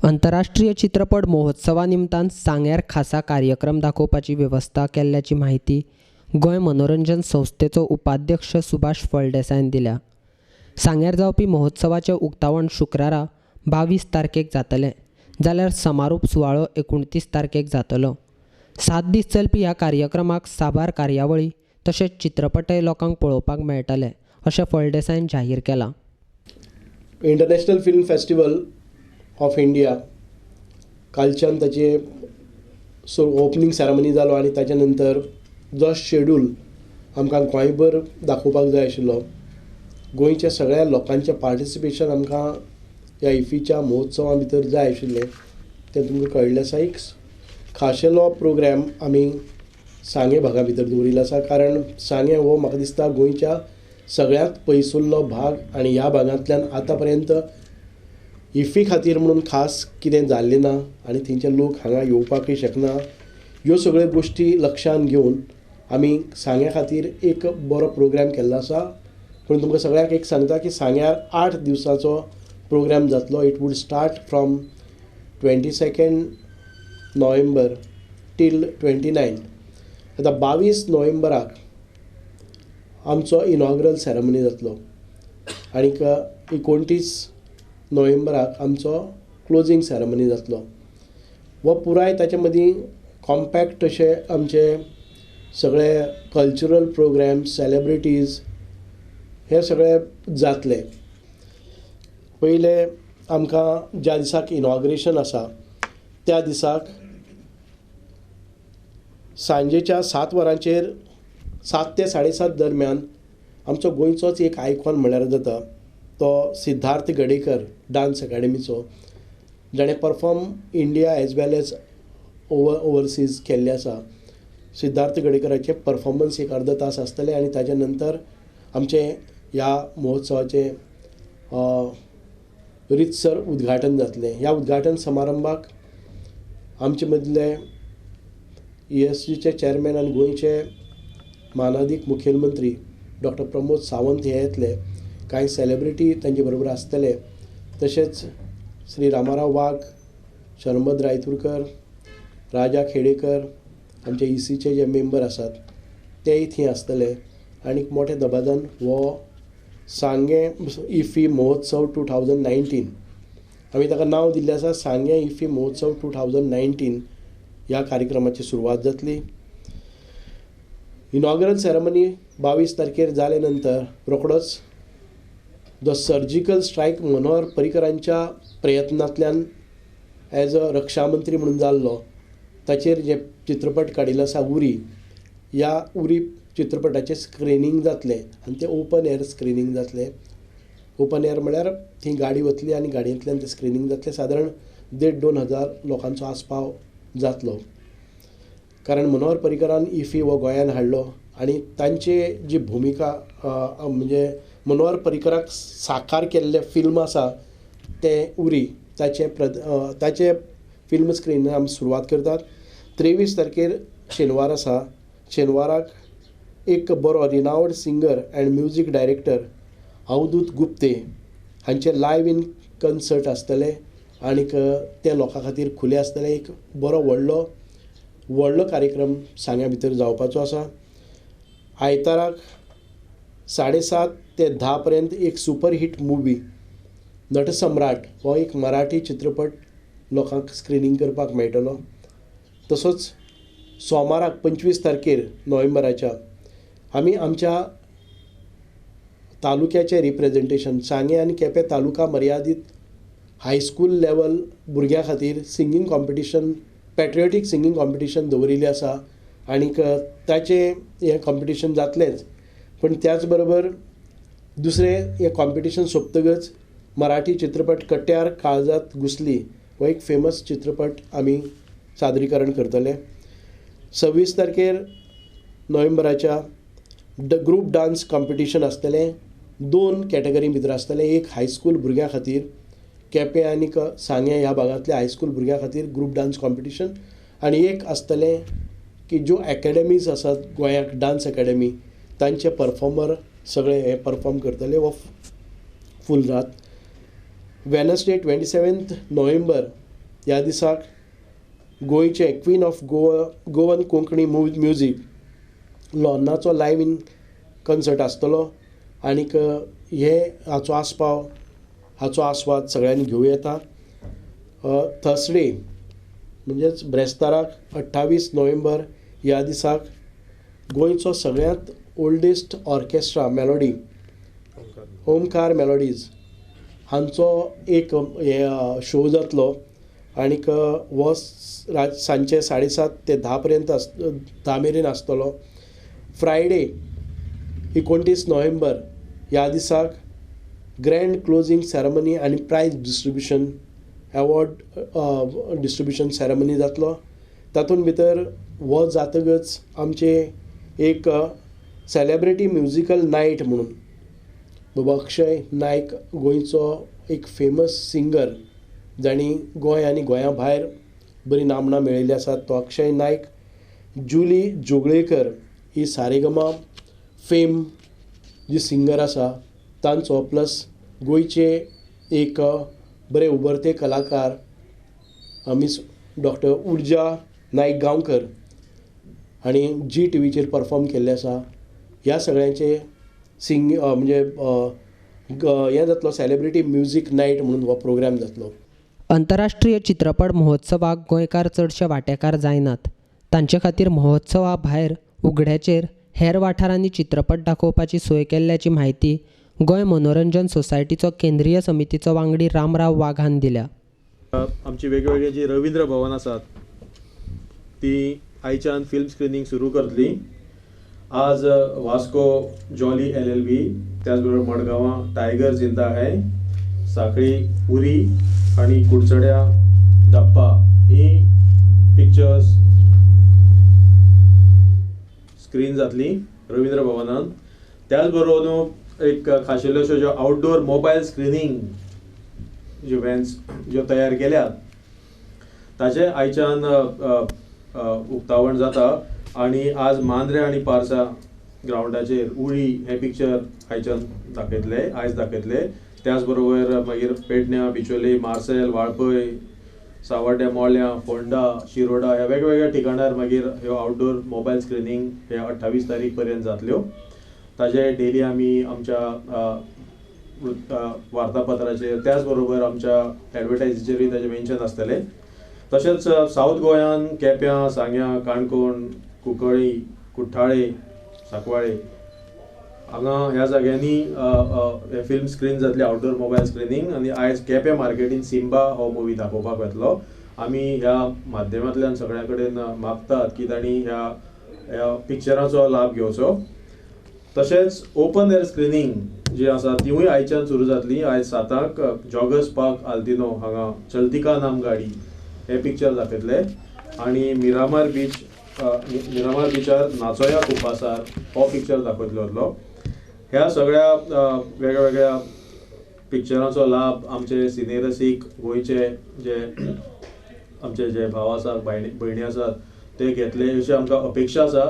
अंतरराष्ट्रीय चित्रपट महोत्सवा निमतान सांग्यार खासा कार्यक्रम दाखोवपाची वेवस्था केल्ल्याची म्हायती गोंय मनोरंजन संस्थेचो उपाध्यक्ष सुभाष फळदेसायन दिल्या. सांग्यार जावपी महोत्सवाचें उक्तावण शुक्रारा 22 तारखेक जातलें, जाल्यार समारोप सुवाळो 29 तारखेक जातलो. 7 दीस चलपी ह्या कार्यक्रमाक साबार कार्यावळी तशेंच चित्रपटय लोकांक पळोवपाक मेळटले अशें फळदेसायन जाहीर केलां. International film festival of India कालच्यान ताचे सो ओपनींग सेरेमनी जालो आनी ताच्या नंतर जो शेड्यूल आमकां गोंयभर दाखोवपाक जाय आशिल्लो, गोंयच्या सगळ्या लोकांचें पार्टिसिपेशन आमकां ह्या इफ्फीच्या महोत्सवा भितर जाय आशिल्लें तें तुमकां कळिल्लें आसा. एक खाशेलो प्रोग्राम आमी सांगें भागा भितर दवरिल्लो आसा, कारण सांगें हो म्हाका दिसता गोंयच्या सगळ्यांत पयसुल्लो भाग आनी ह्या भागांतल्यान आतां पर्यंत इफ्फी खातीर म्हणून खास कितें जाल्लें ना आनी थंयचे लोक हांगा येवपाकूय शकना. ह्यो सगळ्यो गोश्टी लक्षांत घेवन आमी सांग्या खातीर एक बरो प्रोग्राम केल्लो आसा. पूण तुमकां सगळ्यांक एक सांगता की सांग्यार 8 दिवसाचो प्रोग्राम जातलो. It would start from 22 November till 29. आतां 22 नोव्हेंबराक आमचो इनॉग्रल सेरेमनी जातलो आनीक 29 नोव्हेंबराक आमचो क्लोजींग सेरेमनी जातलो. हो पुराय ताचे मदीं कॉम्पॅक्ट अशे आमचे सगळे कल्चरल प्रोग्राम, सेलेब्रिटीज हे सगळे जातले. पयले आमकां ज्या दिसाक इनॉग्रेशन आसा त्या दिसाक सांजेच्या 7 वरांचेर 7 ते 7:30 दरम्यान आमचो गोंयचोच एक आयकॉन म्हळ्यार जाता तो सिद्धार्थ गडेकर डान्स एकाडमीचो, जाणें perform India as well as overseas केल्लें आसा. सिद्धार्थ गडेकराचें परफॉर्मन्स एक अर्द तास आसतलें आनी ताच्या नंतर आमचें ह्या महोत्सवाचें रितसर उद्घाटन जातलें. ह्या उद्घाटन समारंभाक आमचे मदले ESGचे चॅरमॅन आनी गोंयचे मानादीक मुखेलमंत्री डॉक्टर प्रमोद सावंत हे येतले, कांय सेलेब्रिटी तांचे बरोबर आसतले, तशेंच श्री रामाराव वाघ, शर्मद रायतुरकर, राजा खेडेकर आमचे ECचे जे मेंबर आसात तेय थंय आसतले. आनी मोठ्या दबाजान हो सांगें इफ्फी महोत्सव 2019 आमी ताका नांव दिल्लें आसा, सांगें इफ्फी महोत्सव 2019 ह्या कार्यक्रमाची सुरवात जातली. इनॉग्रल सेरेमनी 22 तारखेर जाले नंतर रोखडोच the surgical strike Manohar पर्रीकरांच्या प्रयत्नांतल्यान एज अ रक्षामंत्री म्हणून जाल्लो ताचेर जे चित्रपट काडिल्लो आसा उरी, ह्या उरी चित्रपटाचें स्क्रिनींग जातलें आनी तें ओपन एयर स्क्रिनींग जातलें. ओपन एयर म्हळ्यार थंय गाडी वतली आनी गाडयेंतल्यान तें स्क्रिनींग जातलें. सादारण 1500-2 हजार लोकांचो आस्पाव जातलो, कारण मनोहर पर्रीकरान इफ्फी हो गोंयान हाडलो आनी तांची जी भुमिका म्हणजे मनोहर पर्रीकराक साकार केल्लें फिल्म आसा तें उरी, ताचें फिल्म स्क्रिनींग आमी सुरवात करतात. 23 तारखेर शेनवार आसा. शेनवाराक एक बरो renowned singer and music director Avadhoot Gupte हांचे लायव इन कन्सर्ट आसतलें आनीक ते लोकां खातीर खुलें आसतलें. एक बरो व्हडलो व्हडलो कार्यक्रम सांग्या भितर जावपाचो आसा. आयताराक 7:30 ते 10 पर्यंत एक सुपरहीट मुवी नटसम्राट हो एक मराठी चित्रपट लोकांक स्क्रिनींग करपाक मेळटलो. तसोच सोमाराक 25 तारखेर नोव्हेंबराच्या आमी आमच्या तालुक्याचें रिप्रेजेंटेशन सांगें आनी केपें तालुका मर्यादीत हायस्कूल लेवल भुरग्यां खातीर singing competition, patriotic singing competition दवरिल्लें आसा आनीक ताचें हें कॉम्पिटिशन जातलेंच, पूण त्याच बरोबर दुसरें हें कॉम्पिटिशन सोंपतकच मराठी चित्रपट कट्ट्यार काळजात घुसली हो एक फेमस चित्रपट आमी सादरीकरण करतले. 26 तारखेर नोव्हेंबराच्या the group dance competition आसतलें. 2 कॅटेगरी भितर आसतलें, एक हायस्कूल भुरग्यां खातीर केपें आनी सांगें ह्या भागांतल्या हायस्कूल भुरग्यां खातीर ग्रूप डांस कॉम्पिटिशन, आनी एक आसतलें की ज्यो एकेडमीज आसात गोंयांत डांस एकेडमी तांचे परफॉर्मर सगळे हे परफॉर्म करतले हो फूल रात. Wednesday 27 November ह्या दिसाक गोंयचे queen of Goa Goan Konkani music लॉर्नाचो live in concert आसतलो आनीक हे हाचो आस्पाव हाचो आस्वाद सगळ्यांनी घेवं येता. थर्सडे म्हणजेच ब्रेस्ताराक 28 नोव्हेंबर ह्या दिसाक गोंयचो सगळ्यांत oldest orchestra melody Omkar melodies हांचो एक हे शो जातलो आनीक हो सांजचे 7:30 ते 10 पर्यंत 10 मेरेन आसतलो. फ्रायडे 29 नोव्हेंबर ह्या दिसाक ग्रँड क्लोजींग सेरेमनी आनी prize distribution award distribution ceremony जातलो. तातूंत भितर हो जातकच आमचे एक सेलेब्रिटी म्युजिकल नायट म्हणून बाबा अक्षय नायक गोंयचो एक फेमस सिंगर जाणी गोंय आनी गोंया भायर बरी नामना मेळयल्ली आसा तो अक्षय नायक, जुली जोगळेकर ही सारेगमा फेम जी सिंगर आसा तांचो, प्लस गोंयचे एक बरे उभरते कलाकार मिस डॉक्टर उर्जा नायक गांवकर आनी जी टीव्हीचेर परफॉर्म केल्ले आसा. ह्या सगळ्यांचे सिंग म्हणजे हें जातलो सेलेब्रिटी म्युजीक नायट म्हणून हो प्रोग्राम जातलो. अंतरराष्ट्रीय चित्रपट महोत्सवाक गोंयकार चडशे वांटेकार जायनात. तांचे खातीर महोत्सवा भायर उगड्याचेर हेर वाठारांनी चित्रपट दाखोवपाची सोय केल्ल्याची म्हायती गोंय मनोरंजन सोसायटीचो केंद्रीय समितीचो वांगडी रामराव वाघान दिल्या. आमची वेगवेगळी जी रवींद्र भवन आसात ती आयच्यान फिल्म स्क्रिनींग सुरू करतली. आज वास्को जॉली LLB, त्याच बरोबर मडगांवां टायगर जिंदा है, साखळी उरी आनी कुडचड्या धप्पा ही पिक्चर्स स्क्रीन जातली रवींद्र भवनान. त्याच बरोबर एक खाशेल्यो अश्यो ज्यो आउटडोर मोबायल स्क्रिनींग ज्यो व्हॅन्स ज्यो तयार केल्यात ताचें आयच्यान उक्तावण जाता. आनी आज मांद्रे आनी पारसा ग्रावंडाचेर उळी हें पिक्चर आयच्यान दाखयतले, आयज दाखयतले. त्याच बरोबर मागीर पेडण्या, बिचोली, मार्सेल, वाळपय, सावड्ड्या, मोल्यां, फोंडा, शिरोडा ह्या वेगवेगळ्या ठिकाणार मागीर ह्यो आउटडोर मोबायल स्क्रिनींग हे 28 तारीख पर्यंत जातल्यो. ताजे डेली आमी आमच्या वार्तापत्राचेर त्याच बरोबर आमच्या एडवर्टायजीचेरूय ताजें मेन्शन आसतलें. तशेंच सावथ गोंयान केप्यां, सांग्यां, काणकोण, कुंकळी, कुठ्ठाळे, सांकवाळे हांगा ह्या जाग्यांनी हे फिल्म स्क्रीन जातली आउटडोर मोबायल स्क्रिनींग. आनी आयज केप्यां मार्केटीन सिम्बा हो मुवी दाखोवपाक वतलो. आमी ह्या माध्यमांतल्यान सगळ्यां कडेन मागतात की तांणी ह्या ह्या पिक्चराचो लाभ घेवचो. तशेंच ओपन एअर स्क्रिनींग जी आसा तिवूय आयच्यान सुरू जातली. आयज 7 जॉगर्स पार्क आल्तिनो हांगा चलती का नाम गाडी हे पिक्चर दाखयतले. आनी मिरामार बीच मिरामार बिचार नाचोया कुपासार हो पिक्चर दाखयतलो वतलो. ह्या सगळ्या वेगळ्या वेगळ्या पिक्चरांचो लाभ आमचे सिने रसीक गोंयचे जे आमचे जे भाव आसात, भयणी आसात ते घेतले अशी आमकां अपेक्षा आसा.